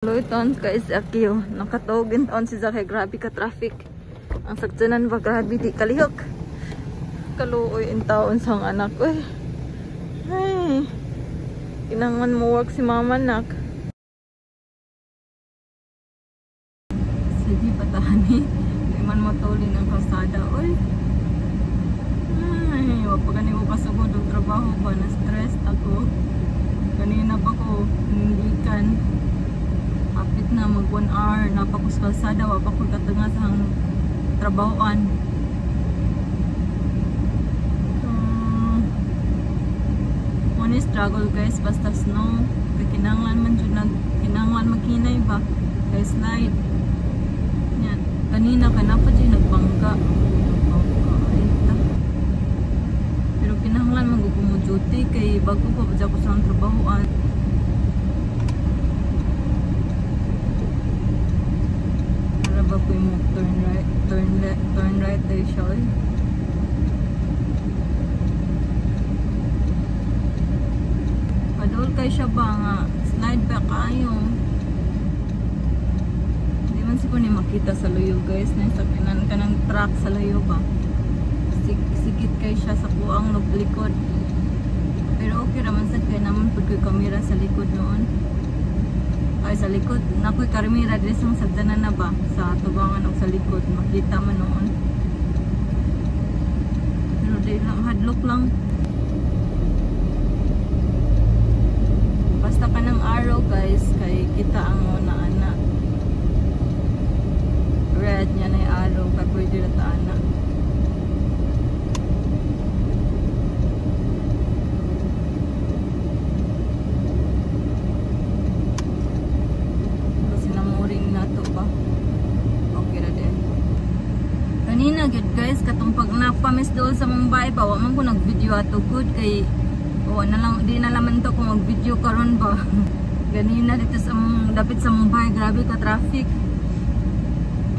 Luiton kay Zakio. Nakatugin taon si Zakio. Grabe ka traffic. Ang sakyanan ba, grabe di kalihok. Kaluoy in taon sa anak. Uy. Ay. Kinangan mo work si mama nak. Sige patahani. Di man matulin ang kalsada. Uy. Ay, wa pa gani ko kasugod og trabaho ba, na stress ako. Kanina pa ko nindikan. Apit na mag 1 hour na pa ko sa kalsada, wa pa ko katunga sa trabahoan. One struggle guys, basta snow kay kinahanglan man jud nag kinahanglan maghinay ba kay slide. Yan, kanina kay napa jud nagbangga. Pero kinahanglan man gud mo duty kay bago pa ba ko sa trabahoan. Para ba ko mo turn right, turn left, turn right tayo siya. Oy. Padol kay siya ba nga slide back kayo. Di man siguro ni makita sa luyo guys, na sakyanan ka ng truck sa luyo ba. Sikit kay siya sa kuang likod. Pero okay raman sad kay naman pud koy kamera sa likod noon. Ay sa likod, nakoy kamera diri sa sagdanan na ba sa tubangan og sa likod makita man noon. Pero di lang hadlok lang. Basta ka ng arrow guys kay kita ang una ana. Red niya na yung arrow kay pwede na ta ana. Kasi namuring na to ba? Okay ra din. Kanina gid guys katong pag napamis dool sa Mumbai pa wa man ko nag-video ato good kay o na lang di na laman to kung mag-video karon ba. Ganina dito sa dapit sa Mumbai, grabe ka traffic.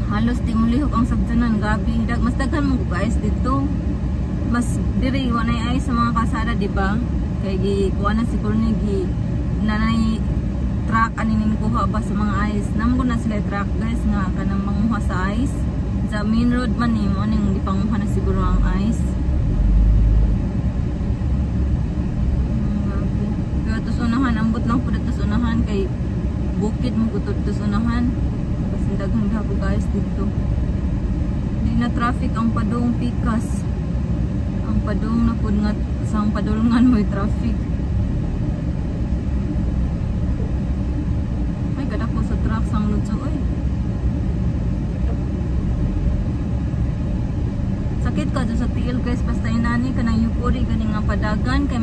Halos di mo lihok ang sagdanan, grabe. Mas daghan mo guys dito. Mas diri wa nay ay sa mga kalsada, di ba? Kay gi kuha na siguro ni gi nanay truck ani ning kuha ba sa mga ice. Namo na sila truck guys nga kanang manguha sa ice. Sa main road man ni mo ning gipanguha na siguro ang ice. Unahan, ambot lang po dito sa unahan kay bukid mo gutod dito sa unahan. Kasi daghan ko guys dito. Di na traffic ang padung pikas. Ang padung na pud nga sa ang padulungan mo'y traffic. Ay kadako sa truck sang Lutso oy. Sakit ka sa tiil guys basta inani kanang yupuri gani nga padagan kay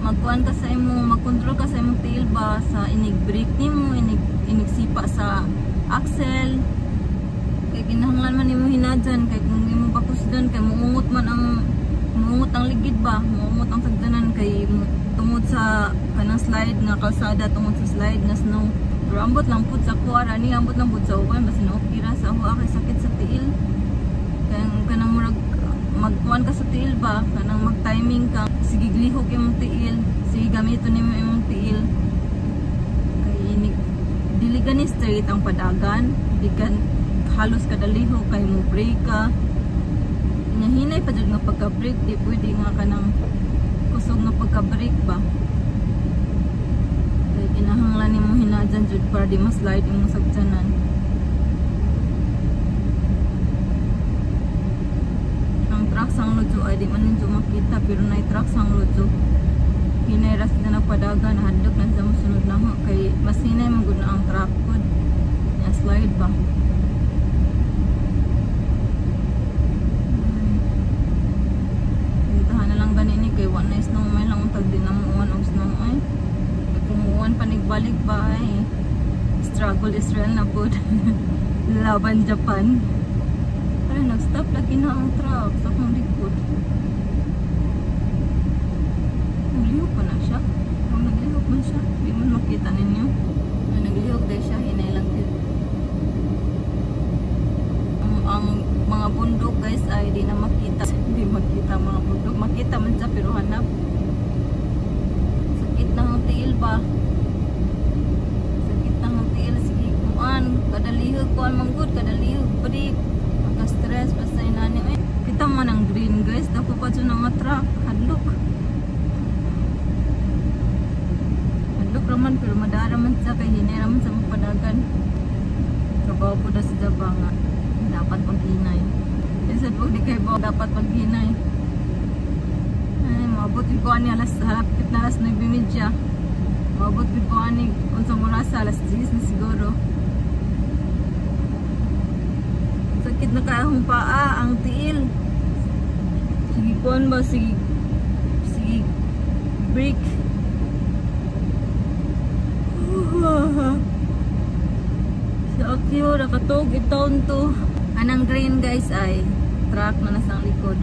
magkuan ka sa imo, magkontrol ka sa imong tiil ba sa inig brake nimo, inig sipa sa axle. Kay kinahanglan man nimo hinadyan kay kung imo bakusdan kay muungot man ang muungot ang ligid ba, muungot ang sagdanan kay tungod sa kanang slide nga kalsada, tungod sa slide nga snow. Pero ambot lang pud sa kuha ra ni, ambot lang pud sa uban basin okay ra sa huwa kay sakit sa tiil. Kay kanang murag magkuan ka sa tiil ba, kanang mag-timing ka, sige glihok imong tiil, sige gamiton nimo imong tiil. Kay inig dili gani straight ang padagan, di kan halos kadalihok kay mo brake ka. Nya hinay pa jud nga pagka-brake, di pwede nga kanang kusog nga pagka-brake ba. Kay kinahanglan nimo hinadyan jud para di ma-slide imong sagjanan. Truck sang Lutso ay di man ninyo makita pero nay truck sang Lutso hinay ras na nagpadagan, hadlok na sa musunod na ho kay mas hinay man gud na ang truck pod nya slide ba. Ditahan na lang gani ni kay wa na snow may lang untag di na muon og snow ay kung muon panigbalik ba ay struggle Israel na pod. Laban Japan. Ay, nag-stop lagi na ang truck sa akong likod. Naglihok pa na siya. Kung naglihok man siya, di man makita ninyo. Ay, naglihok dahil siya, hinay lang din. Ang mga bundok guys ay di na makita. Di makita mga bundok. Makita man siya pero hanap. Sakit na ang tiil ba? Sakit na ang tiil. Kuan man gud kadalihog brake. Maka-stress basta inani. Ay, kita man ang green guys, dako pa jud nga truck, hadlok. Hadlok raman pero madara man sa kay hinay raman sa magpadagan. Kabaw po na sa jaba nga dapat paghinay. Isad po di kay ba dapat paghinay. Ay, maabot ko ani alas hapit na alas 9:30. Maabot ko ani unsang oras, alas 10 na siguro. Sakit na kaahong paa, ang tiil. Sige kuan ba, sige sige break. Sa akyo, nakatog itaon to. Anang green guys ay truck na nasa likod.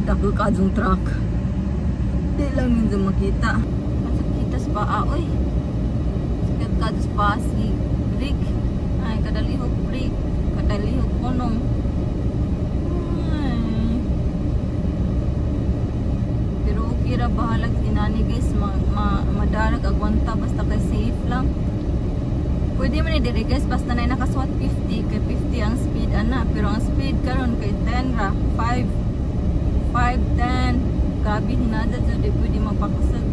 Dako ka jung truck. Di lang yun makita. Masakit sa paa, oy. Sakit ka sa paa, sige break. Ay, kadalihog break. Kadalihog punong. Ay. Pero okay ra bahalag inani guys, madarag agwanta basta kay safe lang. Pwede man ni diri guys basta na nakaswat 50 kay 50 ang speed ana, pero ang speed karon kay 10 ra, 5 5 10. Grabe hinada jud, di pwede mapakasag.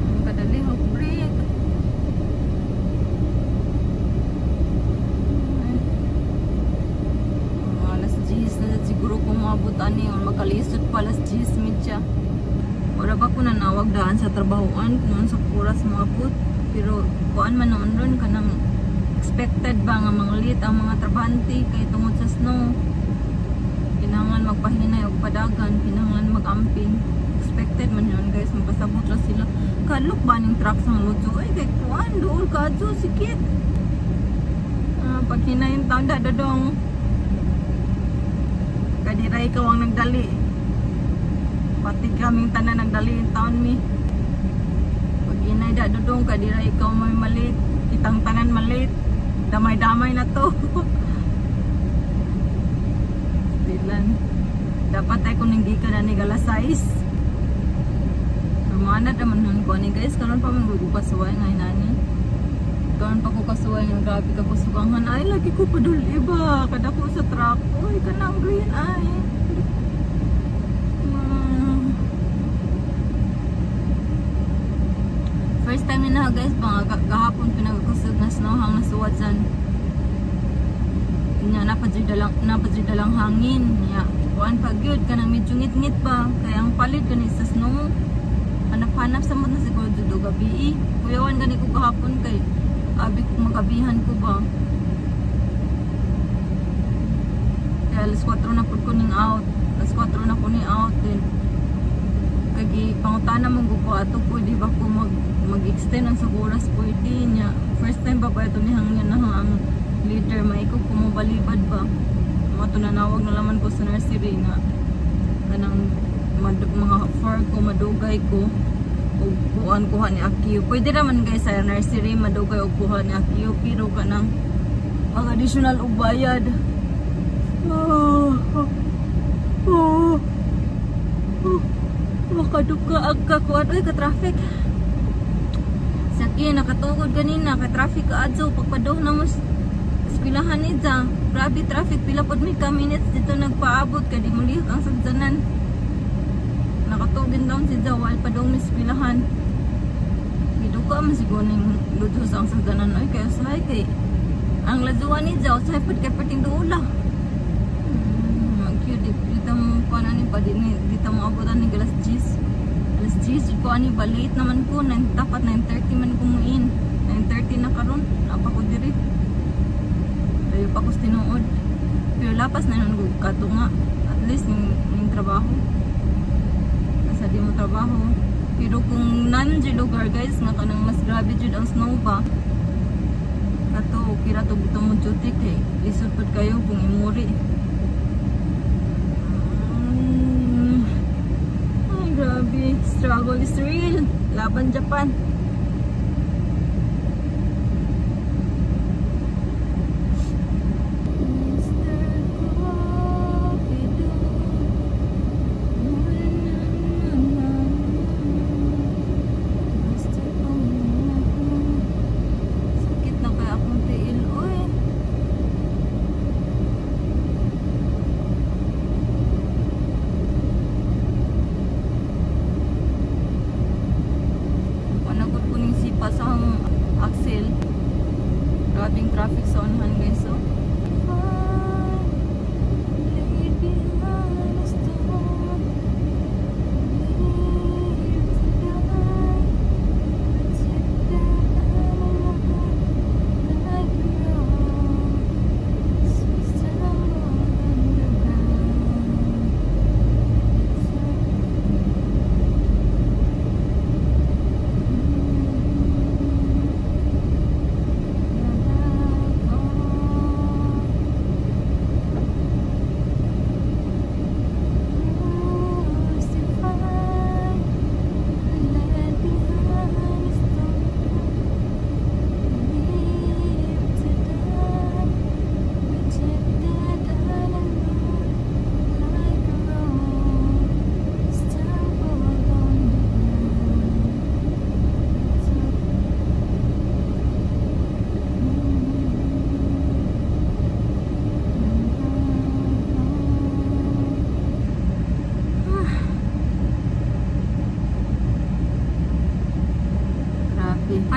Ang kadalihog break. Ay. Mga alas 10 na siguro kung maabot ani or magkalisod pa alas 10:30. Wala pa ko nanawag daan sa trabahoan kung sa oras moabot, pero kuan man noon ron kanang expected ba nga manglit ang mga trabahante kay tungod sa snow. Kinahanglan magpahinay og padagan, kinahanglan mag-amping. Expected man yun guys, magpasabot ra sila. Kadlok ba ning truck sa Lodjo? Ay kay kuan duol kadto sikit. Paghinay yung taon da dodong. Kadiray ikaw ang nagdali. Pati kaming tanan nagdali yung taon mi. Pag inay da dodong kadira ikaw may malit, kitang tanan malit. Damay-damay na to. Dilan. Dapat ay kung hindi ka na ni alas 6. Rumana naman nun ko ani guys, karon pa man gugukasuway nga inani. Karon pa ko kasuway nga grabe ka kusugangan. Ay lagi ko padul iba kada ko sa truck. Uy kanang green ay. First time na guys, mga gahapon pinagkusog na snow hang nasuwat san. Nya napadjud dalang hangin. Nya kuan pa gyud kanang medyo ngit-ngit pa kay ang palit kani sa snow. Hanap-hanap sa na siguro jud og gabi. Kuyawan gani ko gahapon kay abi ko magabihan ko ba. Kaya alas 4 na pud ko ning out. Alas 4 na ko ni out din. Kagi pangutana man ko ato pwede ba ko mag-extend ang sa oras pwede niya. First time ba ba ito ni hangyan na ang leader maiko ko mobalibad ba. Mga tunanawag na laman ko sa nursery na kanang mga 4 ko madugay ko og kuan kuha ni Akio. Pwede raman guys sa nursery madugay og kuha ni Akio pero kanang ang additional og bayad. Oh, oh, oh. Makaduka ang kakuan. Uy, ka-traffic. Saki, nakatugod kanina. Ka-traffic ka adso. Pagpadoh na mo eskwelahan ni Jang. Grabe traffic. Pila pod may ka minutes dito nagpaabot. Kaya di mulihok ang sagdanan. Nakatugin down si Jang while padong may eskwelahan. Giduka man siguro ning ludhos ang sagdanan. Uy, kaya usahay kay ang laduan ni Jang. Usahay pod kay perting duula. Dito mo kuan ani pa dito mo abutan ni alas 10. Alas 10 ko ani ba late naman ko, dapat 9:30 man ko muin. 9:30 na karon, naa pa ko diri. Layo pa ko sa tinuod. Pero lapas na nun kato nga. At least ning trabaho. Asa di mo trabaho. Pero kung nandiyo lugar guys nga kanang mas grabe jud ang snow ba. Kato okay ra to dito mo duty kay lisod pud kayo kung imuri. Ay, grabe. Struggle is real. Laban Japan. Mr. Cupido.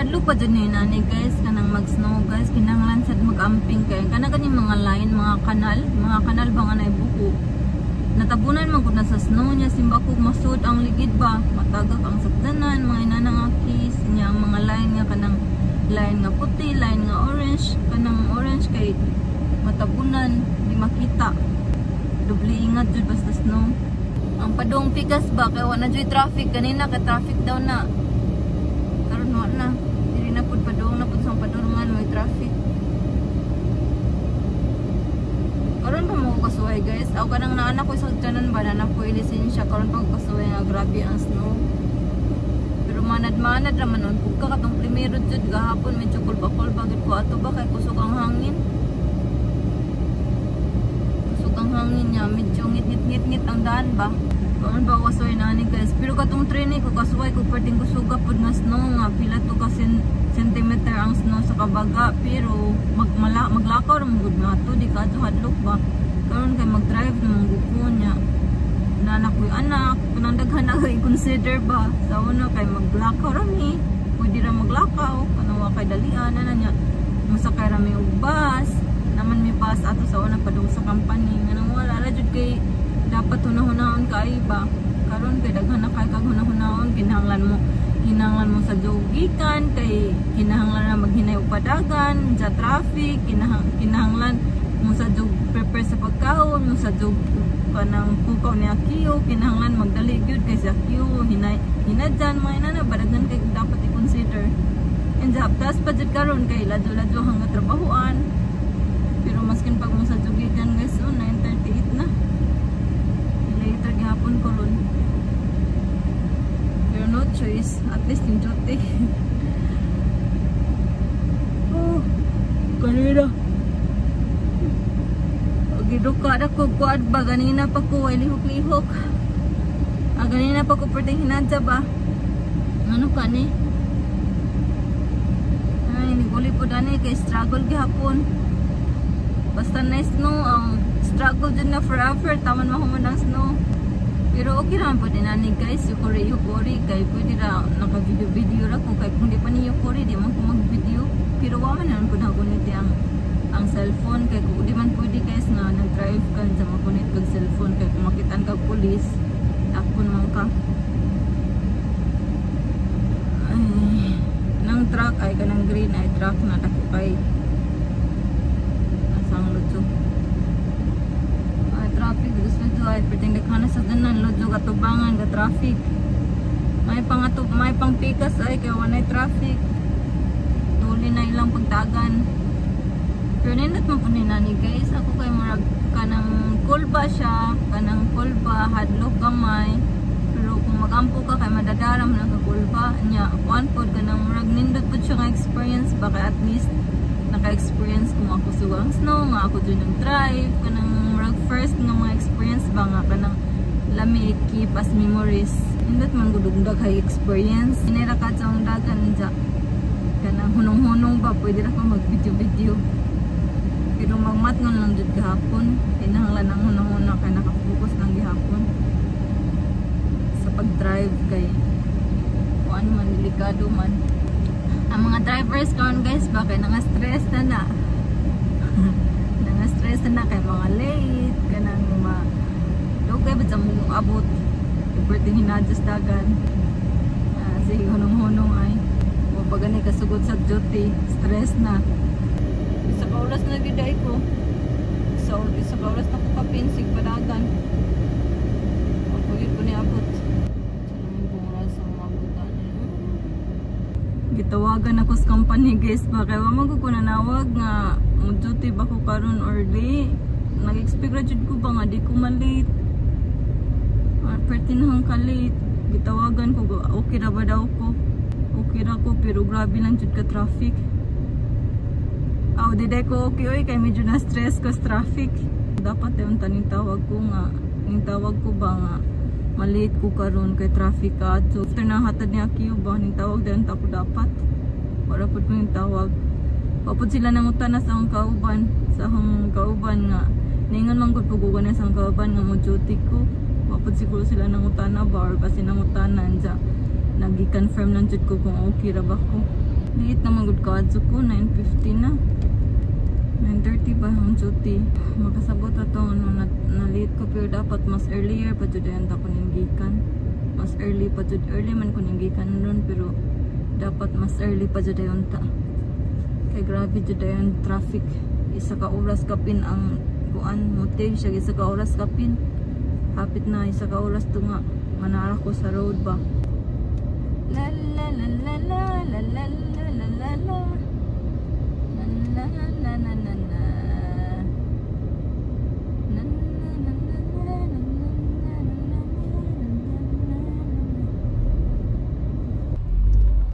Hadlok pa jud ni nani, guys, kanang mag-snow, guys, kinahanglan sad mag-amping kay kana ganing mga line, mga kanal ba nga naay buko. Natabunan man gud na sa snow niya, simbako masud ang ligid ba, matagak ang sakyanan, mga inana nga case niya. Ang mga line nga kanang line nga puti, line nga orange, kanang orange kay matabunan, di makita. Doble ingat jud basta snow. Ang padung pikas ba kay wa na jud traffic ganina, kay traffic daw na. Karon wa na. Diri na pud, padung na pud sa padungan, may traffic. Karon pa mo ko kasuway, guys. Ako kanang naanak ko sa sakyanan ba na ko lisensya, karon pa ko kasuway nga grabe ang snow. Pero manad-manad ra man pug ka katong primero jud gahapon, medyo kulba-kulba gid ko ato ba kay kusog ang hangin. Kusog ang hangin niya, medyo ngit-ngit-ngit ang daan ba. Karon ba kasuway na ani, guys. Pero katong train ko kasuway ko perting kusuga pud nga snow nga pila to ka centimeter ang snow sa kabaga, pero maglakaw ra man gud nga to, di ka hadlok ba. Karon kay mag-drive na man gud ko niya. Nanak ko'y anak, kanang daghan na i-consider ba. Sa una kay maglakaw ra mi, pwede ra maglakaw, kanang wa kay dalian na niya. Mosakay ra mi og bus, naman mi bus ato sa una padung sa company. Nganang wala ra jud kay dapat hunahunahon kay ba. Karon kay daghan na kay kag hunahunahon, kinahanglan mo sa jogikan kay kinahanglan na maghinay og padagan sa traffic, kinahanglan mo sa jog prepare sa pagkaon mo sa jog kanang pukaw ni Akio, kinahanglan magdali gyud kay si Akio hinay hinadyan, mga inana ba, daghan kay dapat i-consider. And tas pa jud karon kay ladyo-ladyo hanggang trabahoan. Pero maskin pag mo sa jogikan, guys, oh, 9:38 na, later gihapon ko ron. Pero no choice, at least yung duty. Oh, kanina. Giduka na ko kuad ba, ganina pa ko, ay lihok-lihok. Ah, ganina pa ko perting hinadya ba. Ano ka ni? Ay, niguli po dani kay struggle gihapon. Basta nice snow, ang struggle dyan na forever, taman mahuman ang snow. Pero okay naman po din ani, guys, yukuri yukuri, kay pwede ra naka-video video ra ko, kay kung di pa ni yukuri, di man ko mag-video. Pero wa man naman po nagunit ang cellphone, kay kung di man pwede, guys, nga nag-drive ka sa magunit kag cellphone, kay kung makitaan kag pulis, takpon man ka. Ay, nang truck ay kanang green ay truck na dako kay asang lutso. Ay, traffic gusto lutso ay perting daghan sa danan lutso katubangan ga traffic. May pang ato, may pang pikas ay kay walay traffic. Tuli na ilang pagtagan. Pero nindot man po ni nani, guys. Ako kay murag kanang kulba siya, kanang kulba hadlok gamay. Pero kung magampo ka kay madadara man ang kakulba niya. Kuan pod kanang murag nindot pod siya nga experience ba, kay at least naka-experience kung ako sugang snow, nga ako dyan ng drive, kanang murag first nga mga experience ba nga kanang lami keep as memories. Nindot man gud og daghay experience. Inira ka sa dagan dya. Kanang hunong-hunong ba, pwede ra ka mag-video-video. Pero magmatngon lang jud gahapon. Kinahanglan ang hunong-hunong kay naka-focus lang gihapon sa pag-drive kay kuan man, delikado man. Ang mga drivers karon, guys, ba kay nanga-stress na na. Nanga-stress na na kay mga late, kanang ma dugay ba sa mong abot. Perting hinadjas dagan. Ah, sige, hunong-hunong ay. Wa pa gani kasugod sa duty, stress na. Isa ka oras na gid ay ko. Sa isa ka oras na ko kapinsig padagan. Ako yun ko ni abot. Sa naman kung oras sa mga abutan. Gitawagan ako sa company, guys, ba kay wa man ko nanawag nga mo duty ba ko karon or di. Nag-expect ra jud ko ba nga di ko malate. Ah, perti na ka late. Gitawagan ko, okay ra ba daw ko? Okay ra ko pero grabe lang jud ka traffic. Aw, di ko okay oy kay medyo na stress ko sa traffic. Dapat yung taning tawag ko nga, ning tawag ko ba nga malate ko karon kay traffic ka. So after na hatad niya Q ba, ning tawag din ta ko dapat. Wala pud ko ning tawag. Wa pud sila nangutana sa akong kauban nga ningon man gud pug na sa akong kauban nga mo duty ko. Wa pud siguro sila nangutana ba or basi nangutana anja nagi-confirm lang jud ko kung okay ra ba ko. Late naman gud kaadto ko, 9:50 na. 9:30 pa ang duty. Makasabot ato ano na late ko, pero dapat mas earlier pa jud ta ko ning gikan. Mas early pa jud, early man ko ning gikan ron, pero dapat mas early pa jud dayon ta. Kay grabe jud dayon traffic. Isa ka oras kapin ang kuan mote siya, isa ka oras kapin. Hapit na isa ka oras to nga manara ko sa road ba. La la la la la la la la la la la la la la la la la. La la la la la la la la la.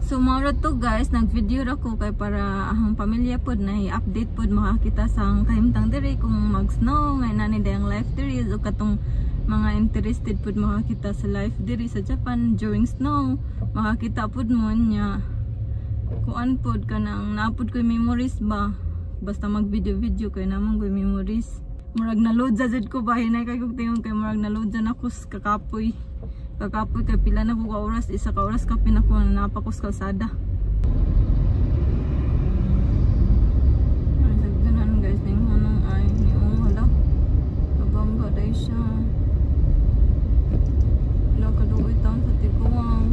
So mao ra to, guys, nag-video ra ko kay para ang pamilya pod na i-update pod, makakita sa ang kahimtang diri kung mag-snow ngay nani dayang life diri, o katong mga interested pod makakita sa life diri sa Japan during snow, makakita pod mo niya, kuan pod, kanang napod ko memories ba. Basta mag video video kay naman ko memories. Murag na load jud ko ba, hinay kay kog tingon kay murag na load na ako sa kakapoy. Kakapoy kay pila na ko ka oras, isa ka oras kapin ako na napakos kalsada. Ay, sagdanan, guys, ning hunong ay ni, oh, hala. Nabangga day siya. Hala, kaluoy taon sa tiguang.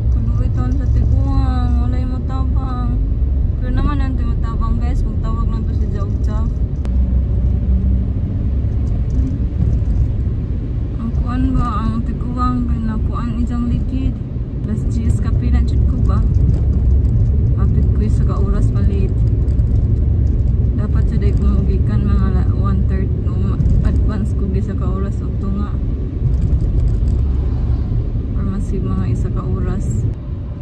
Kaluoy taon sa tiguang, walay motabang. Pero naman nanto motabang, guys, magtawag lang to si Jaw Jaw. Ang kuan ba, ang tiguang kay nakuan ijang ligid. Las 10 kape na jud ko ba. Hapit ko isa ka oras malit. Dapat jud ay kumugikan mga 1:30 no, advance ko isa ka oras o tunga. Or masig mga isa ka oras.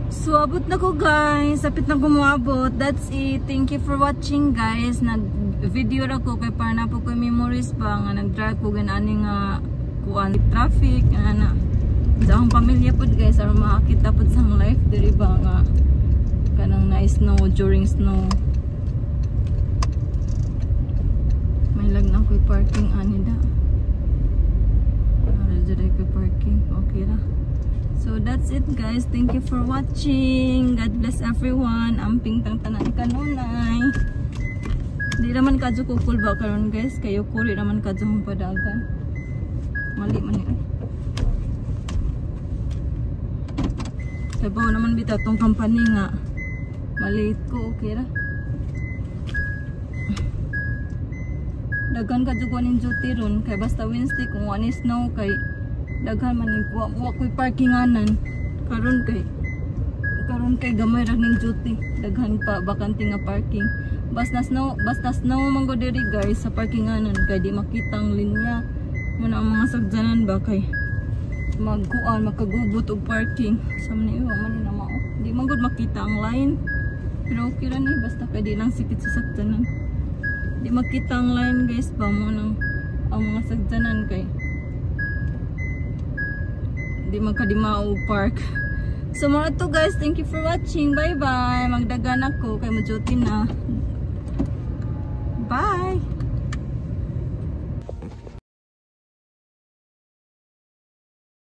So abot na ko, guys. Sapit na ko moabot. That's it. Thank you for watching, guys. Nag-video ra ko kay para na po ko memories pa nga nag-drive ko ganani nga kuan traffic ana. Sa akong pamilya pod, guys, aron makakita pod sa life diri ba nga kanang nice snow, during snow. May lag na ako'y parking ani da. Ara jud ay ko'y parking. Okay ra. So that's it, guys. Thank you for watching. God bless everyone. Amping tang tanan kanunay. Di naman kadyo kukul ba karon, guys, kayo kuri naman kadyo ang padagan. Mali man yun. Sabaw naman bitaw tong company nga maliit ko, okay ra. Daghan ka jud ning duty ron kay basta Wednesday kung wa ni snow kay daghan man ning wa koy parkinganan. Karon kay gamay ra ning duty, daghan pa bakante nga parking. Basta snow man gud diri, guys, sa parkinganan kay di makita ang linya. Muna ang mga sagjanan ba kay magkuan makagubot og parking. Sa man ni wa man ni na mao. Di man gud makita ang line. Pero okay ra ni basta kay di lang sikit sa sakyanan. Di makita ang line, guys, ba mo nang ang mga sagjanan kay di magkadimao park. So mga to, guys, thank you for watching. Bye bye. Magdagan ako kay mo duty na. Bye.